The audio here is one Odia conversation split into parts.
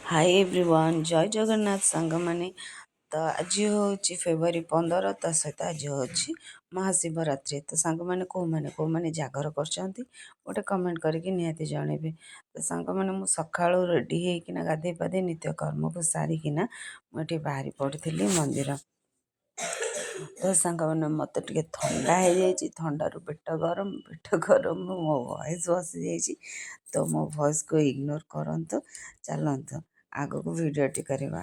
ହାଇ ଏଭ୍ରିୱାନ୍, ଜୟ ଜଗନ୍ନାଥ ସାଙ୍ଗମାନେ। ତ ଆଜି ହେଉଛି ଫେବୃଆରୀ 15, ତା ସହିତ ଆଜି ହେଉଛି ମହାଶିବରାତ୍ରି। ତ ସାଙ୍ଗମାନେ, କେଉଁମାନେ କେଉଁମାନେ ଜାଗର କରୁଛନ୍ତି, ଗୋଟେ କମେଣ୍ଟ କରିକି ନିହାତି ଜଣେଇବେ। ତ ସାଙ୍ଗମାନେ, ମୁଁ ସକାଳୁ ରେଡ଼ି ହେଇକିନା ଗାଧେଇ ପାଧେଇ ନିତ୍ୟ କର୍ମକୁ ସାରିକିନା ମୁଁ ଏଠି ବାହାରି ପଡ଼ିଥିଲି ମନ୍ଦିର। ତ ସାଙ୍ଗମାନେ, ମୋତେ ଟିକେ ଥଣ୍ଡା ହେଇଯାଇଛି। ଥଣ୍ଡାରୁ ପେଟ ଗରମ, ପେଟ ଗରମରୁ ମୋ ଭଏସ୍ ବସିଯାଇଛି। ତ ମୋ ଭଏସ୍କୁ ଇଗ୍ନୋର କରନ୍ତୁ। ଚାଲନ୍ତୁ ଆଗକୁ ଭିଡ଼ିଓଟି କରିବା।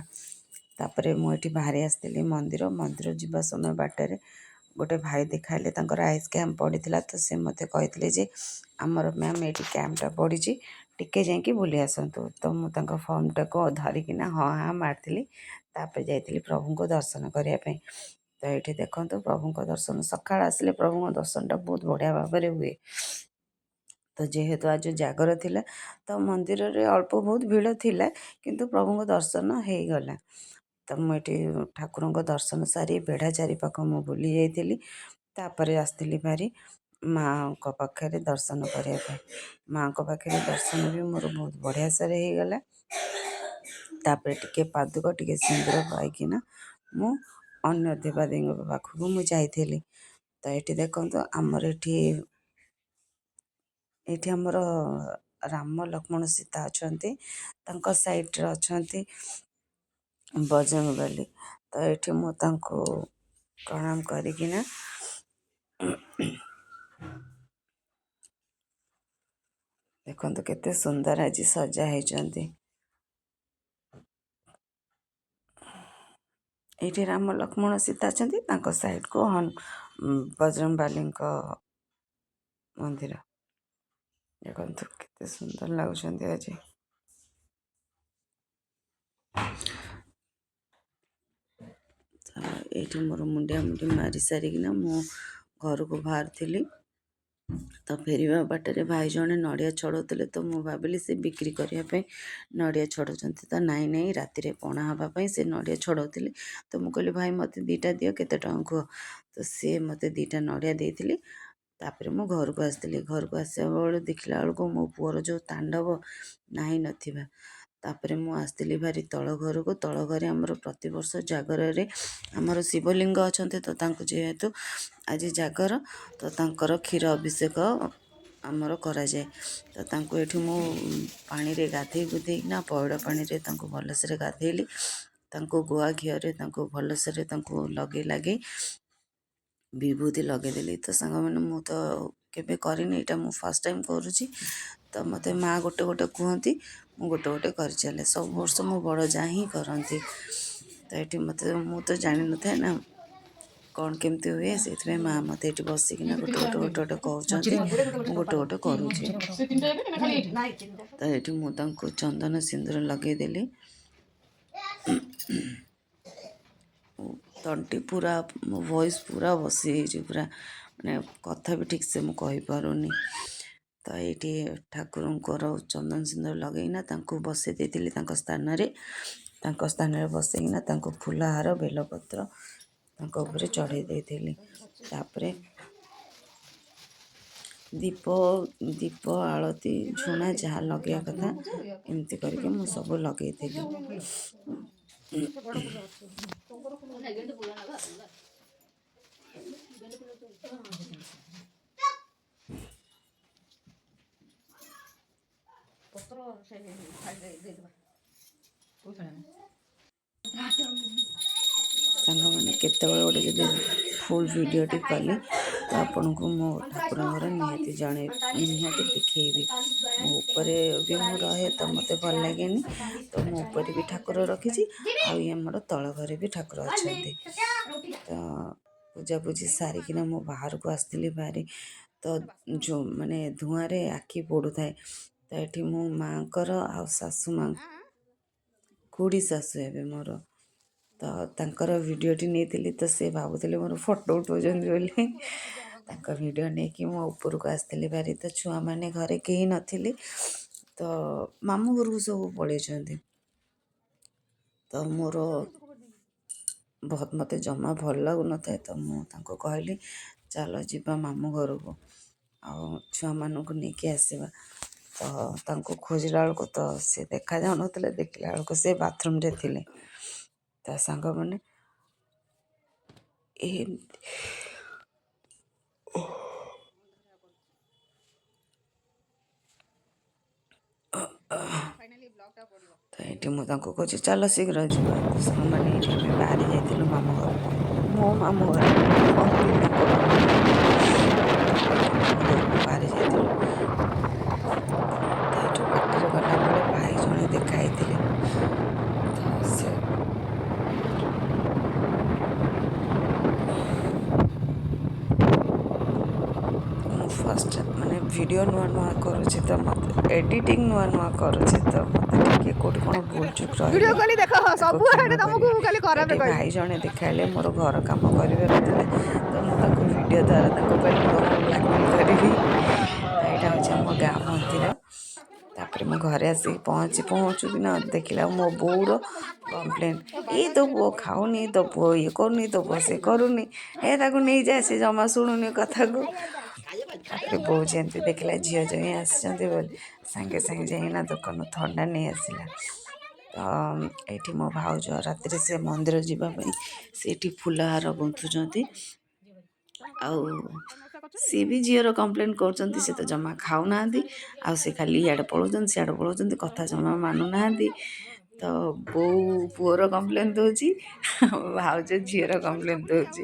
ତାପରେ ମୁଁ ଏଠି ବାହାରି ଆସିଥିଲି ମନ୍ଦିର। ମନ୍ଦିର ଯିବା ସମୟ ବାଟରେ ଗୋଟେ ଭାଇ ଦେଖାଇଲେ, ତାଙ୍କର ଆଇସ୍ କ୍ୟାମ୍ପ ପଡ଼ିଥିଲା। ତ ସେ ମୋତେ କହିଥିଲେ ଯେ ଆମର ମ୍ୟାମ୍ ଏଇଠି କ୍ୟାମ୍ପଟା ପଡ଼ିଛି, ଟିକେ ଯାଇକି ବୁଲି ଆସନ୍ତୁ। ତ ମୁଁ ତାଙ୍କ ଫର୍ମଟାକୁ ଧରିକିନା ହଁ ହାଁ ମାରିଥିଲି। ତାପରେ ଯାଇଥିଲି ପ୍ରଭୁଙ୍କ ଦର୍ଶନ କରିବା ପାଇଁ। ତ ଏଇଠି ଦେଖନ୍ତୁ, ପ୍ରଭୁଙ୍କ ଦର୍ଶନ ସକାଳ ଆସିଲେ ପ୍ରଭୁଙ୍କ ଦର୍ଶନଟା ବହୁତ ବଢ଼ିଆ ଭାବରେ ହୁଏ। ତ ଯେହେତୁ ଆଜି ଜାଗର ଥିଲା, ତ ମନ୍ଦିରରେ ଅଳ୍ପ ବହୁତ ଭିଡ଼ ଥିଲା, କିନ୍ତୁ ପ୍ରଭୁଙ୍କ ଦର୍ଶନ ହେଇଗଲା। ତ ମୁଁ ଏଠି ଠାକୁରଙ୍କ ଦର୍ଶନ ସାରି ବେଢ଼ା ଚାରିପାଖ ମୁଁ ବୁଲି ଯାଇଥିଲି। ତାପରେ ଆସିଥିଲି ଭାରି ମାଆଙ୍କ ପାଖରେ ଦର୍ଶନ କରିବା ପାଇଁ। ମାଆଙ୍କ ପାଖରେ ଦର୍ଶନ ବି ମୋର ବହୁତ ବଢ଼ିଆ ସେରେ ହେଇଗଲା। ତାପରେ ଟିକେ ପାଦୁକ, ଟିକେ ସିନ୍ଦୁର ପାଇକିନା ମୁଁ ଅନ୍ୟ ଦେବାଦେବୀଙ୍କ ପାଖକୁ ମୁଁ ଯାଇଥିଲି। ତ ଏଠି ଦେଖନ୍ତୁ, ଆମର ଏଠି ଆମର ରାମ ଲକ୍ଷ୍ମଣ ସୀତା ଅଛନ୍ତି, ତାଙ୍କ ସାଇଡ଼ରେ ଅଛନ୍ତି ବଜରଙ୍ଗବାଲି। ତ ଏଠି ମୁଁ ତାଙ୍କୁ ପ୍ରଣାମ କରିକିନା, ଦେଖନ୍ତୁ କେତେ ସୁନ୍ଦର ଆଜି ସଜା ହେଇଛନ୍ତି। ଏଇଠି ରାମ ଲକ୍ଷ୍ମଣ ସୀତା ଅଛନ୍ତି, ତାଙ୍କ ସାଇଡ଼କୁ ବଜରଙ୍ଗବାଲିଙ୍କ ମନ୍ଦିର। ଦେଖନ୍ତୁ କେତେ ସୁନ୍ଦର ଲାଗୁଛନ୍ତି ଆଜି। ତ ଏଇଠି ମୋର ମୁଣ୍ଡିଆ ମୁଣ୍ଡି ମାରି ସାରିକିନା ମୁଁ ଘରକୁ ବାହାରିଥିଲି। ତ ଫେରିବା ବାଟରେ ଭାଇ ଜଣେ ନଡ଼ିଆ ଛଡ଼ଉଥିଲେ। ତ ମୁଁ ଭାବିଲି ସେ ବିକ୍ରି କରିବା ପାଇଁ ନଡ଼ିଆ ଛଡ଼ଉଛନ୍ତି। ତ ନାଇଁ ନାଇଁ, ରାତିରେ ପଣା ହେବା ପାଇଁ ସେ ନଡ଼ିଆ ଛଡ଼ଉଥିଲେ। ତ ମୁଁ କହିଲି, ଭାଇ ମୋତେ ଦୁଇଟା ଦିଅ, କେତେ ଟଙ୍କା କୁହ? ତ ସିଏ ମୋତେ ଦୁଇଟା ନଡ଼ିଆ ଦେଇଥିଲେ। ତାପରେ ମୁଁ ଘରକୁ ଆସିଥିଲି। ଘରକୁ ଆସିବା ବେଳେ ଦେଖିଲା ବେଳକୁ ମୋ ପୁଅର ଯେଉଁ ତାଣ୍ଡବ ନାହିଁ ନଥିବା। ତାପରେ ମୁଁ ଆସିଥିଲି ଭାରି ତଳ ଘରକୁ। ତଳ ଘରେ ଆମର ପ୍ରତିବର୍ଷ ଜାଗରରେ ଆମର ଶିବଲିଙ୍ଗ ଅଛନ୍ତି। ତ ତାଙ୍କୁ ଯେହେତୁ ଆଜି ଜାଗର, ତ ତାଙ୍କର କ୍ଷୀର ଅଭିଷେକ ଆମର କରାଯାଏ। ତ ତାଙ୍କୁ ଏଠି ମୁଁ ପାଣିରେ ଗାଧେଇ ଗୁଧେଇକିନା, ପଇଡ଼ ପାଣିରେ ତାଙ୍କୁ ଭଲସେରେ ଗାଧେଇଲି। ତାଙ୍କୁ ଗୁଆ ଘିଅରେ ତାଙ୍କୁ ଭଲସେରେ ତାଙ୍କୁ ଲଗେଇ ଲାଗେଇ ବିଭୂତି ଲଗେଇଦେଲି। ତ ସାଙ୍ଗମାନେ, ମୁଁ ତ କେବେ କରିନି, ଏଇଟା ମୁଁ ଫାର୍ଷ୍ଟ ଟାଇମ୍ କରୁଛି। ତ ମୋତେ ମା ଗୋଟେ ଗୋଟେ କୁହନ୍ତି, ମୁଁ ଗୋଟେ ଗୋଟେ କରିଚାଲେ। ସବୁ ବର୍ଷ ମୋ ବଡ଼ ଯା ହିଁ କରନ୍ତି। ତ ଏଠି ମୋତେ, ମୁଁ ତ ଜାଣିନଥାଏ ନା କ'ଣ କେମିତି ହୁଏ, ସେଇଥିପାଇଁ ମା ମୋତେ ଏଠି ବସିକିନା ଗୋଟେ ଗୋଟେ ଗୋଟେ ଗୋଟେ କହୁଛନ୍ତି, ମୁଁ ଗୋଟେ ଗୋଟେ କରୁଛି। ତ ଏଠି ମୁଁ ତାଙ୍କୁ ଚନ୍ଦନ ସିନ୍ଦୁର ଲଗେଇଦେଲି। ତଣ୍ଟି ପୁରା, ମୋ ଭଏସ୍ ପୁରା ବସିଯାଇଛି, ପୁରା ମାନେ କଥା ବି ଠିକ୍ସେ ମୁଁ କହିପାରୁନି। ତ ଏଇଠି ଠାକୁରଙ୍କର ଚନ୍ଦନ ସିନ୍ଦୁର ଲଗେଇକିନା ତାଙ୍କୁ ବସେଇ ଦେଇଥିଲି ତାଙ୍କ ସ୍ଥାନରେ। ତାଙ୍କ ସ୍ଥାନରେ ବସେଇକିନା ତାଙ୍କୁ ଫୁଲହାର, ବେଲପତ୍ର ତାଙ୍କ ଉପରେ ଚଢ଼େଇ ଦେଇଥିଲି। ତାପରେ ଦୀପ, ଆଳତି, ଝୁଣା ଯାହା ଲଗେଇବା କଥା ଏମିତି କରିକି ମୁଁ ସବୁ ଲଗେଇଥିଲି। ସାଙ୍ଗମାନେ, କେତେବେଳେ ଗୋଟେ ଯଦି ଫୁଲ୍ ଭିଡ଼ିଓଟି କଲି ତ ଆପଣଙ୍କୁ ମୋ ଠାକୁରଙ୍କର ନିହାତି ଜଣେଇ, ନିହାତି ଦେଖେଇବି। ମୋ ଉପରେ ବି ମୁଁ ରହେ, ତ ମୋତେ ଭଲ ଲାଗେନି। ତ ମୁଁ ଉପରେ ବି ଠାକୁର ରଖିଛି, ଆଉ ଇଏ ଆମର ତଳ ଘରେ ବି ଠାକୁର ଅଛନ୍ତି। ତ ପୂଜାପୂଜି ସାରିକିନା ମୁଁ ବାହାରକୁ ଆସିଥିଲି ଭାରି, ତ ଯେଉଁ ମାନେ ଧୂଆଁରେ ଆଖି ପୋଡ଼ୁଥାଏ। ତ ଏଠି ମୁଁ ମାଆଙ୍କର ଆଉ ଶାଶୁ ମା, ଖୁଡ଼ି ଶାଶୁ ହେବେ ମୋର, ତ ତାଙ୍କର ଭିଡ଼ିଓଟି ନେଇଥିଲି। ତ ସେ ଭାବୁଥିଲେ ମୋର ଫଟୋ ଉଠାଉଛନ୍ତି ବୋଲି। ତାଙ୍କ ଭିଡ଼ିଓ ନେଇକି ମୁଁ ଉପରକୁ ଆସିଥିଲି ଭାରି। ତ ଛୁଆମାନେ ଘରେ କେହି ନଥିଲେ, ତ ମାମୁଁ ଘରକୁ ସବୁ ପଳେଇଛନ୍ତି। ତ ମୋର ବହୁତ, ମୋତେ ଜମା ଭଲ ଲାଗୁନଥାଏ। ତ ମୁଁ ତାଙ୍କୁ କହିଲି, ଚାଲ ଯିବା ମାମୁଁ ଘରକୁ ଆଉ ଛୁଆମାନଙ୍କୁ ନେଇକି ଆସିବା। ତ ତାଙ୍କୁ ଖୋଜିଲା ବେଳକୁ ତ ସେ ଦେଖାଯାଉନଥିଲେ, ଦେଖିଲା ବେଳକୁ ସେ ବାଥରୁମ୍ରେ ଥିଲେ। ତା ସାଙ୍ଗମାନେ ଏମିତି ତ ଏଇଠି ମୁଁ ତାଙ୍କୁ କହୁଛି ଚାଲ ଶୀଘ୍ର ଯିବା। ତ ସାଙ୍ଗମାନେ ଏଇଠି ଆମେ ବାହାରି ଯାଇଥିଲୁ ମାମୁଁ ଘରକୁ, ମୋ ମାମୁଁ ଘର ନୁହଁ, ପିଲାଙ୍କ ମାମୁଁ ଘରକୁ। ତ ଏଇଠି ମାମୁଁ ଘରକୁ ବାହାରି ଯାଇଥିଲୁ। ତ ଏଇଠୁ ବାଟରେ ଗଲାବେଳେ ଭାଇ ଜଣେ ଦେଖା ହେଇଥିଲେ। ତ ସେ ମୁଁ ଫାର୍ଷ୍ଟ ମାନେ ଭିଡ଼ିଓ ନୂଆ ନୂଆ କରୁଛି, ତ ମୋତେ ଏଡ଼ିଟିଂ ନୂଆ ନୂଆ କରୁଛି, ତ ମୋତେ ଟିକେ କେଉଁଠି କ'ଣ ଭୁଲ ଚୁକ୍ ଭିଡିଓ ରହିଲେ କଲି ଦେଖ, ତାକୁ ସବୁଆଡେ କ୍ଷମା ତମକୁ କରିବେ। ମୁଁ ଖାଲି ତ ଖରାପ ଏଠି କହିବି। ଭାଇ ଜଣେ ଦେଖାଇଲେ, ମୋର ଘର କାମ କରିବାର ଥିଲା, ତ ମୁଁ ତାଙ୍କୁ ଭିଡ଼ିଓ ଦ୍ୱାରା ତାଙ୍କୁ କହିଲି ମୁଁ ତୁମକୁ ବ୍ଲାକମେଲ୍ କରିବି। ତ ଏଇଟା ହେଉଛି ଆମ ଗାଁ ମନ୍ଦିର। ତାପରେ ମୁଁ ଘରେ ଆସିକି ପହଞ୍ଚୁ କି ନା ଦେଖିଲା ମୋ ବୋଉର କମ୍ପ୍ଲେନ୍, ଏଇ ତୋ ପୁଅ ଖାଉନି, ତୋ ପୁଅ ଇଏ କରୁନି, ତୋ ପୁଅ ସେ କରୁନି, ହେ ତାକୁ ନେଇଯା, ସେ ଜମା ଶୁଣୁନି କଥାକୁ। ତାପରେ ବୋଉ ଯେମିତି ଦେଖିଲା ଝିଅ ଜ୍ୱାଇଁ ଆସିଛନ୍ତି ବୋଲି, ସାଙ୍ଗେ ସାଙ୍ଗେ ଯାଇକିନା ଦୋକାନରୁ ଥଣ୍ଡା ନେଇ ଆସିଲା। ତ ଏଇଠି ମୋ ଭାଉଜ ରାତିରେ ସେ ମନ୍ଦିର ଯିବା ପାଇଁ ସେଇଠି ଫୁଲହାର ଗୁନ୍ଥୁଛନ୍ତି, ଆଉ ସିଏ ବି ଝିଅର କମ୍ପ୍ଲେନ୍ କରୁଛନ୍ତି, ସେ ତ ଜମା ଖାଉନାହାନ୍ତି, ଆଉ ସେ ଖାଲି ଇଆଡ଼େ ପଳାଉଛନ୍ତି ସିଆଡ଼େ ପଳାଉଛନ୍ତି, କଥା ଜମା ମାନୁନାହାନ୍ତି। ତ ବୋଉ ପୁଅର କମ୍ପ୍ଲେନ୍ ଦେଉଛି, ଭାଉଜ ଝିଅର କମ୍ପ୍ଲେନ୍ ଦେଉଛି।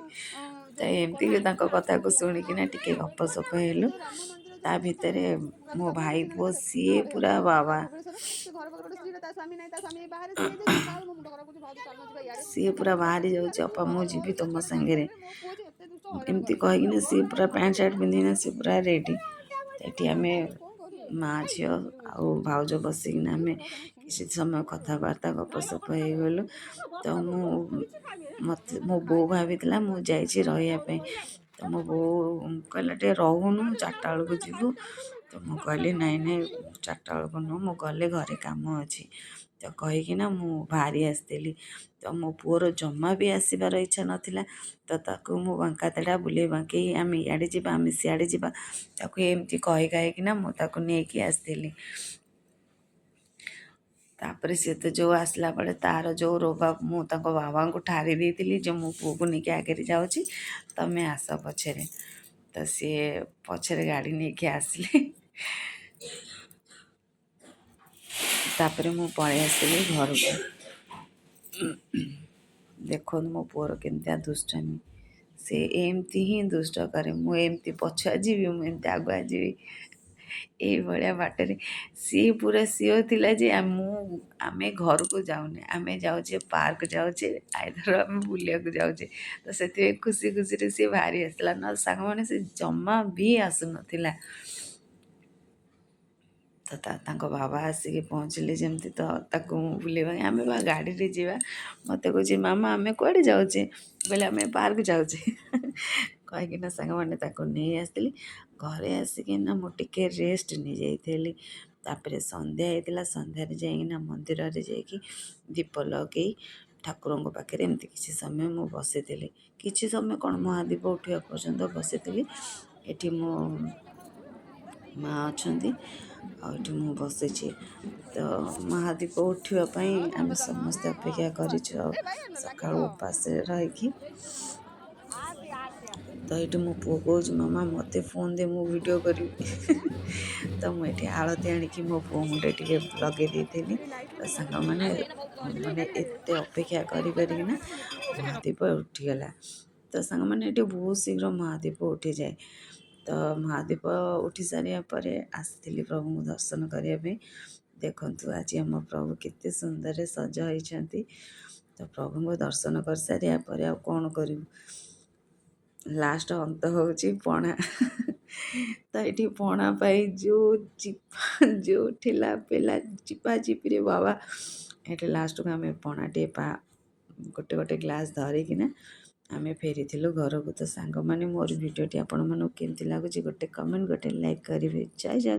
ତ ଏମିତି ତାଙ୍କ କଥାକୁ ଶୁଣିକିନା ଟିକେ ଗପସପ ହେଲୁ। ତା ଭିତରେ ମୋ ଭାଇ ପୁଅ ସିଏ ପୁରା ବାବା, ସିଏ ପୁରା ବାହାରି ଯାଉଛି, ଅପା ମୁଁ ଯିବି ତୁମ ସାଙ୍ଗରେ, ଏମିତି କହିକିନା ସିଏ ପୁରା ପ୍ୟାଣ୍ଟ ସାର୍ଟ ପିନ୍ଧିକିନା ସିଏ ପୁରା ରେଡ଼ି। ଏଠି ଆମେ ମା ଝିଅ ଆଉ ଭାଉଜ ବସିକିନା ଆମେ କିଛି ସମୟ କଥାବାର୍ତ୍ତା ଗପସପ ହେଇଗଲୁ। ତ ମୁଁ ମୋତେ ମୋ ବୋଉ ଭାବିଥିଲା ମୁଁ ଯାଇଛି ରହିବା ପାଇଁ, ତ ମୋ ବୋଉ କହିଲା ଟିକେ ରହୁନୁ, 4ଟା ବେଳକୁ ଯିବୁ। ତ ମୁଁ କହିଲି ନାଇଁ ନାଇଁ, 4ଟା ବେଳକୁ ନୁହଁ, ମୁଁ ଗଲେ ଘରେ କାମ ଅଛି, ତ କହିକିନା ମୁଁ ବାହାରି ଆସିଥିଲି। ତ ମୋ ପୁଅର ଜମା ବି ଆସିବାର ଇଚ୍ଛା ନଥିଲା, ତ ତାକୁ ମୁଁ ବାଙ୍କା ତେଢ଼ା ବୁଲେଇ ବାଙ୍କେଇ ଆମେ ଇଆଡ଼େ ଯିବା ଆମେ ସିଆଡ଼େ ଯିବା, ତାକୁ ଏମିତି କହି କହିକିନା ମୁଁ ତାକୁ ନେଇକି ଆସିଥିଲି। ତାପରେ ସିଏ ତ ଯେଉଁ ଆସିଲା ବେଳେ ତାର ଯେଉଁ ରୋବା, ମୁଁ ତାଙ୍କ ବାବାଙ୍କୁ ଠାରି ଦେଇଥିଲି ଯେ ମୁଁ ପୁଅକୁ ନେଇକି ଆଗରେ ଯାଉଛି, ତମେ ଆସ ପଛରେ। ତ ସିଏ ପଛରେ ଗାଡ଼ି ନେଇକି ଆସିଲେ। ତାପରେ ମୁଁ ପଳେଇ ଆସିଲି ଘରକୁ। ଦେଖନ୍ତୁ ମୋ ପୁଅର କେମିତିଆ ଦୁଷ୍ଟାମି, ସେ ଏମିତି ହିଁ ଦୁଷ୍ଟ କରେ। ମୁଁ ଏମିତି ପଛୁଆ ଯିବି, ମୁଁ ଏମିତି ଆଗୁଆ ଯିବି, ଏଇଭଳିଆ ବାଟରେ ସିଏ ପୁରା ସିଓର ଥିଲା ଯେ ଆମେ ଘରକୁ ଯାଉନେ, ଆମେ ଯାଉଛେ ପାର୍କ ଯାଉଛେ, ଆଇଦର ଆମେ ବୁଲିବାକୁ ଯାଉଛେ। ତ ସେଥିପାଇଁ ଖୁସି ଖୁସିରେ ସିଏ ବାହାରି ଆସିଲା, ନହେଲେ ସାଙ୍ଗମାନେ ସେ ଜମା ବି ଆସୁନଥିଲା। ତ ତାଙ୍କ ବାବା ଆସିକି ପହଞ୍ଚିଲେ ଯେମିତି, ତ ତାକୁ ମୁଁ ବୁଲେଇବା ଆମେ ବା ଗାଡ଼ିରେ ଯିବା। ମୋତେ କହୁଛି ମାମା ଆମେ କୁଆଡ଼େ ଯାଉଛେ? କହିଲେ ଆମେ ପାର୍କ ଯାଉଛେ କହିକିନା ସାଙ୍ଗମାନେ ତାକୁ ନେଇ ଆସିଥିଲି। ଘରେ ଆସିକିନା ମୁଁ ଟିକେ ରେଷ୍ଟ ନେଇଯାଇଥିଲି। ତାପରେ ସନ୍ଧ୍ୟା ହେଇଥିଲା, ସନ୍ଧ୍ୟାରେ ଯାଇକିନା ମନ୍ଦିରରେ ଯାଇକି ଦୀପ ଲଗେଇ ଠାକୁରଙ୍କ ପାଖରେ ଏମିତି କିଛି ସମୟ ମୁଁ ବସିଥିଲି। କିଛି ସମୟ କ'ଣ, ମହାଦୀପ ଉଠିବା ପର୍ଯ୍ୟନ୍ତ ବସିଥିଲି। ଏଠି ମୋ ମା ଅଛନ୍ତି ଆଉ ଏଠି ମୁଁ ବସିଛି। ତ ମହାଦୀପ ଉଠିବା ପାଇଁ ଆମେ ସମସ୍ତେ ଅପେକ୍ଷା କରିଛୁ ଆଉ ସକାଳୁ ଉପାସରେ ରହିକି। ତ ଏଇଠି ମୋ ପୁଅ କହୁଛି ମାମା ମୋତେ ଫୋନ୍ ଦେ, ମୁଁ ଭିଡ଼ିଓ କରିବି। ତ ମୁଁ ଏଠି ଆଳତି ଆଣିକି ମୋ ପୁଅ ମୁଣ୍ଡରେ ଟିକେ ଲଗେଇ ଦେଇଥିଲି। ତ ସାଙ୍ଗମାନେ ମାନେ ଏତେ ଅପେକ୍ଷା କରି କରିକିନା ମହାଦୀପ ଉଠିଗଲା। ତ ସାଙ୍ଗମାନେ ଏଠି ବହୁତ ଶୀଘ୍ର ମହାଦୀପ ଉଠିଯାଏ। ତ ମହାଦୀପ ଉଠି ସାରିବା ପରେ ଆସିଥିଲି ପ୍ରଭୁଙ୍କୁ ଦର୍ଶନ କରିବା ପାଇଁ। ଦେଖନ୍ତୁ ଆଜି ଆମ ପ୍ରଭୁ କେତେ ସୁନ୍ଦରରେ ସଜ ହେଇଛନ୍ତି। ତ ପ୍ରଭୁଙ୍କୁ ଦର୍ଶନ କରିସାରିବା ପରେ ଆଉ କ'ଣ କରିବୁ, ଲାଷ୍ଟ ଅନ୍ତ ହେଉଛି ପଣା। ତ ଏଠି ପଣା ପାଇଁ ଯେଉଁ ଚିପା ଯେଉଁ ଠେଲା ପେଲା ଚିପା ଚିପିରେ ବାବା, ଏଠି ଲାଷ୍ଟକୁ ଆମେ ପଣା ଟିକେ ଗୋଟେ ଗୋଟେ ଗ୍ଲାସ୍ ଧରିକିନା ଆମେ ଫେରିଥିଲୁ ଘରକୁ। ତ ସାଙ୍ଗମାନେ ମୋର ଭିଡ଼ିଓଟି ଆପଣମାନଙ୍କୁ କେମିତି ଲାଗୁଛି ଗୋଟେ କମେଣ୍ଟ ଗୋଟେ ଲାଇକ୍ କରିବେ। ଜୟ ଜୟ।